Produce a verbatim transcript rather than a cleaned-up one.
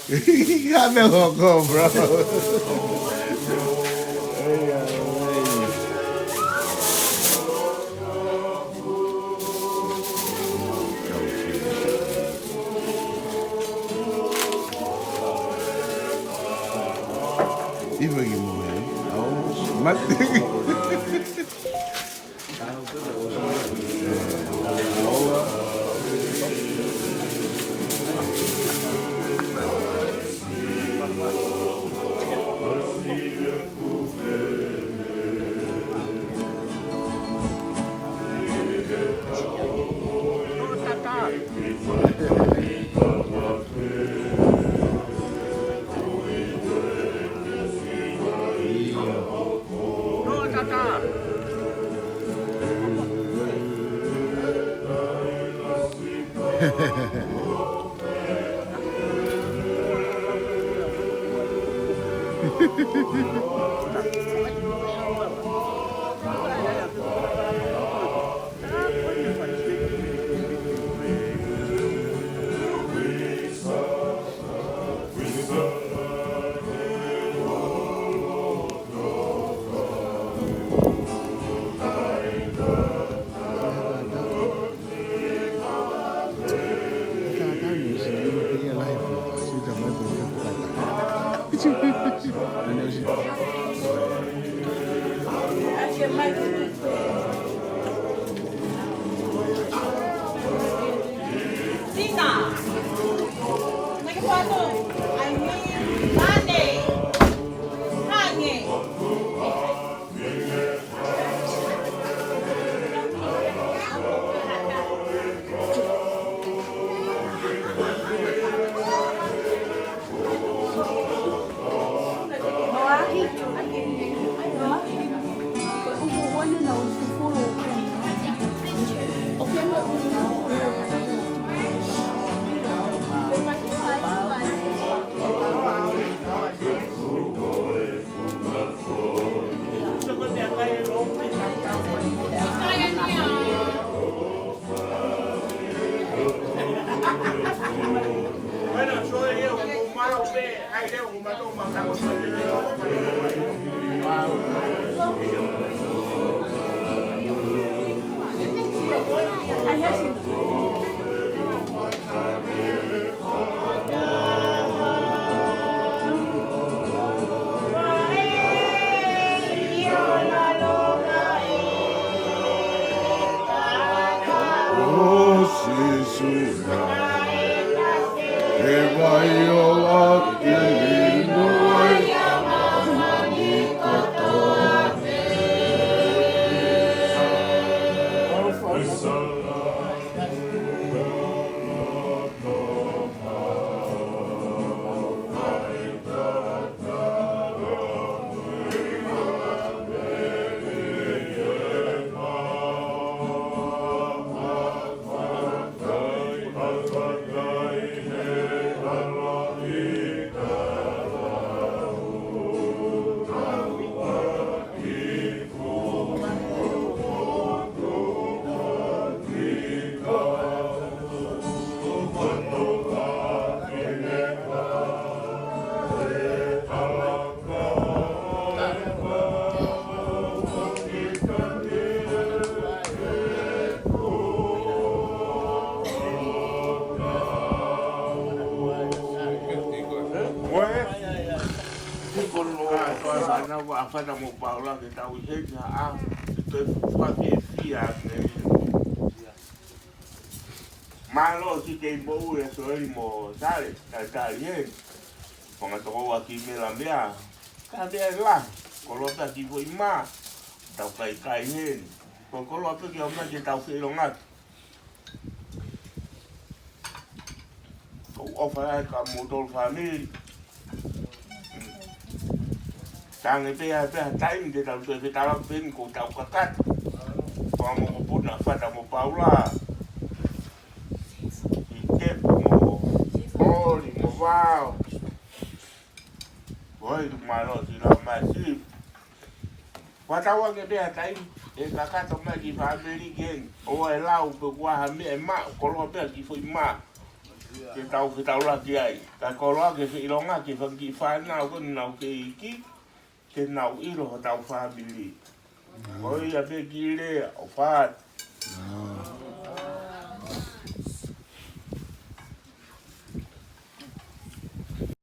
Got me hoko, bro. Iwa ki mo e. Mate. Ko e fata mo Paula ke tau ʻi heni ʻa e toe fakafiefia ʻa e mālō ki he kei moʻui ʻa Soeli mo Sale, talitali heni. Fanga tokoua ki mela mea, ka mea e lahi, koloa pē ki foʻi mā, tau kaikai heni. Ko koloa pē ki ʻomai ke tau feʻilongaki. Ko e ʻofa ʻa e ka mo tolu fāmili. Tangi pē ʻa e pē ha taimi te tau toe fetala peni ko tau kakato. Ko a mo ko puna fata mo Paula. ʻI te mo oli mo vao. Oi, mālō si lau mai si. Fatau ange pē ha taimi, ʻe kakato mai ki fāmili ke, ʻo e lau pē kua ha meʻa ʻe maʻu, koloa pē ki foʻi mā. ke tau fetaulaki ai. Ka koloa ke feʻilonga ke fanga kiʻi fānau ko eni ʻoku nau kei iiki, ke nau ʻilo hotau fāmili. Ko ia pē kiʻi lea, ʻofa atu.